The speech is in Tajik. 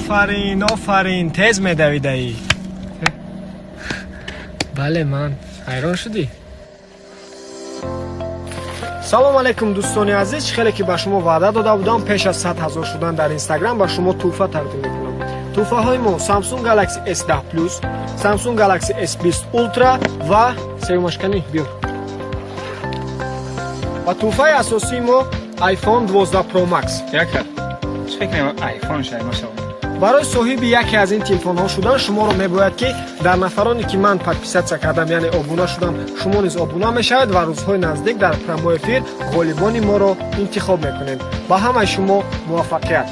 Офарин, офарин, тез медавидаӣ. Бале, ман. Ҳайрон шудӣ? Салом алейкум, дӯстони азиз. Чӣ хеле ки ба шумо ваъда дода будам, пеш аз 100 000 шудан дар Инстаграм ба шумо тӯҳфа тақдим мекунам. Тӯҳфаҳои мо: Samsung Galaxy S10 Plus, Samsung Galaxy S20 Ultra ва сеюмашкани биёр. Ва тӯҳфаи асосии мо iPhone 12 Pro Max. Яка чӣ фикр, айфон шай, машалло. Барои соҳиби яке аз ин телефонҳо шудан шуморо мебояд, ки дар нафароне ки ман подписаться кардам, яъне обуна шудам, шумо низ обуна мешавед ва рӯзҳои наздик дар прямой эфир ғолибони моро интихоб мекунем. Ба ҳамаи шумо муваффақият.